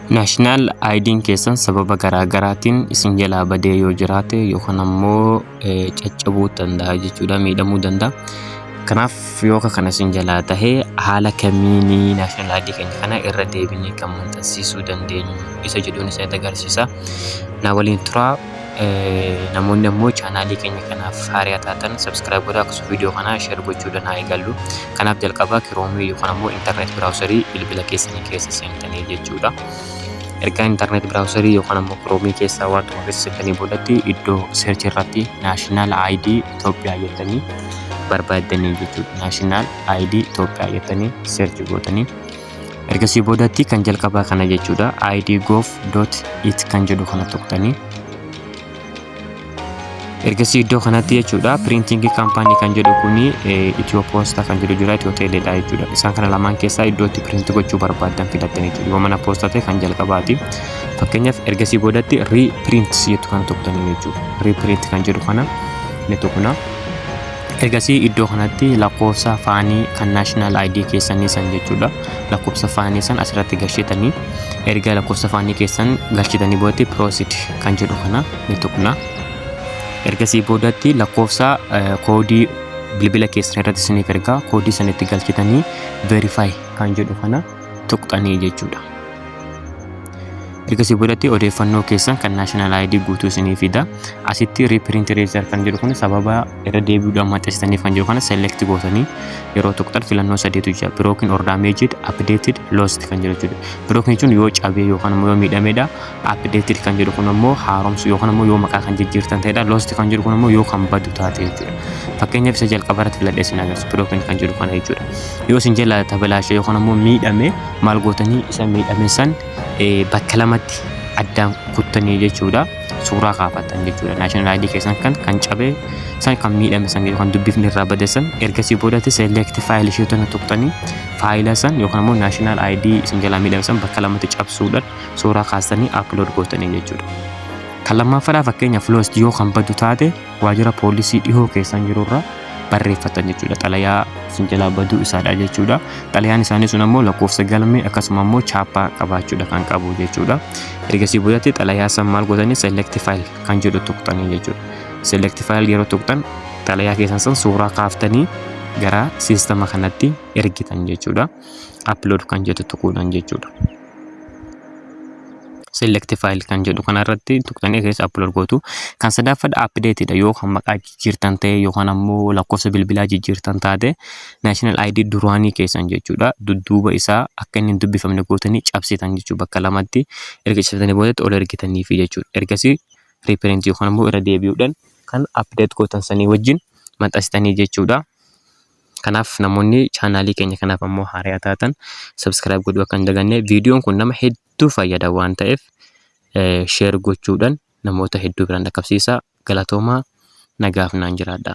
National ID'n keessan sababa garaa garaatiin isin jalaa badee yoo jiraate yookaan ammoo caccabuu danda'a jechuudha, miidhamuu danda'a. Kanaaf yoo akka kana isin jalaa tahee, haala kamiin National ID keenya kana irra deebinee kan maxxansiisuu dandeenyu isa jedhuun isinitti agarsiisa. Na waliin turaa. Namoonni ammoo chaanaalii keenya kanaaf haaraa taatan subscribe godhaa, akkasuma viidiyoo kana share gochuudhaan haa eegallu. Kanaaf jalqaba Chrome yookaan ammoo internet browser bilbila keessanii keessa seentanii jechuudha. Ergaa internet browser yookaan ammoo Chrome keessaa waan tokko keessa seentanii boodatti, iddoo search irratti National ID Itoophiyaa jettanii barbaaddanii jechuudha. National ID Itoophiyaa jettanii search gootanii. Ergasii boodatti kan jalqabaa kana jechuudha. id.gov.et kan jedhu kana tuqxanii. Ergasii iddoo kanatti jechuudha, printing company kan jedhu kuni Itiyoo Poostaa kan jedhu jira, Itiyoo Teeleedha jechuudha. Isaan kana lamaan keessaa iddoo itti print gochuu barbaaddan filattanii jechuudha. Yoo mana poostaa ta'e kan jalqabaati. Fakkeenyaaf, ergasii boodatti reprint jettu kana tuqxanii jechuudha. Reprint kan jedhu kana ni tuqna. Ergasii iddoo kanatti lakkoofsa FAN kan National ID keessanii san jechuudha. Lakkoofsa FAN san asirratti galchitanii, erga lakkoofsa FAN keessan galchitanii boodatti proceed kan jedhu kana ni tuqna. Ergasii boodatti lakkoofsa koodii bilbila keessan irratti isiniif ergaa, koodii sanitti galchitanii verify kan jedhu kana tuqxanii jechuudha. Ergasii boodatti odeeffannoo keessan kan National ID guutuu isinii fida. Asitti reprint register kan jedhu kun sababa irra deebi'uudhaan maxxansitaniif kan jedhu kana select gootanii yeroo tuqxan filannoo sadeetu jira. Broken or damaged, updated, lost kan jedhu jechuudha. Broken jechuun yoo cabee yookaan immoo yoo miidhamedha. Updated kan jedhu kun immoo haaromsu yookaan immoo yoo maqaa kan jijjiirtan ta'edha. Lost kan jedhu kun immoo yoo kan badu taate jechuudha. Fakkeenyaaf, isa jalqaba irratti filadhee isin agarsiisu, broken kan jedhu kana jechuudha. Yoo isin jala tabalaashe yookaan immoo miidhame, maal gootanii? Isa miidhame san bakka lamatti addaan kuttanii jechuudha. Suuraa kaafatan jechuudha. National ID keessan kan cabe san, kan miidhame san, yookaan dubbifni irraa bade san. Ergasii boodatti select file ishee tana tuqxanii, faayila san yookaan immoo National ID isin jalaa miidhame san bakka lamatti cabsuudhaan suuraa kaastanii upload gootanii jechuudha. Kan lammaffaadhaa, fakkeenyaaf, lost yoo kan badu taate, waajjira poolisii dhihoo keessan jirurraa barreeffatan jechuudha. Xalayaa isin jalaa baduu isaadha jechuudha. Xalayaan isaanii sun ammoo lakkoofsa galmee akkasuma ammoo chaappaa qabaachuudha kan qabu jechuudha. Ergasii boodatti xalayaa san maal gootanii? Select file kan jedhu tuqxanii jechuudha. Select file yeroo tuqxan, xalayaa keessan san suuraa kaaftanii gara siistama kanatti ergitan jechuudha. Upload kan jedhu tuquudhaan jechuudha. Select file kan jedhu kanarratti tuqxanii keessa upload gootu. Kan sadaffaadha update dha. Yoo kan maqaa jijjiirtan ta'e yookaan ammoo lakkoofsa bilbilaa jijjiirtan taate, National ID duraanii keessan jechuudha. Dudduuba isaa akka inni hin dubbifamne gootanii cabsitan jechuudha bakka lamatti. Erga cabsitanii boodatti ol ergitaniifi jechuudha. Ergasii reprint yookaan ammoo irra deebi'uudhaan kan update gootan sanii wajjin maxxansitanii jechuudha. Kanaaf namoonni chaanaalii keenya kanaaf ammoo haaraa taatan subscribe godhuu akka hin daganne. Viidiyoon kun nama hedduu fayyada waan ta'eef, share gochuudhaan namoota hedduu biraan dhaqqabsiisaa. Galatoomaa, nagaaf naan jiraadhaa.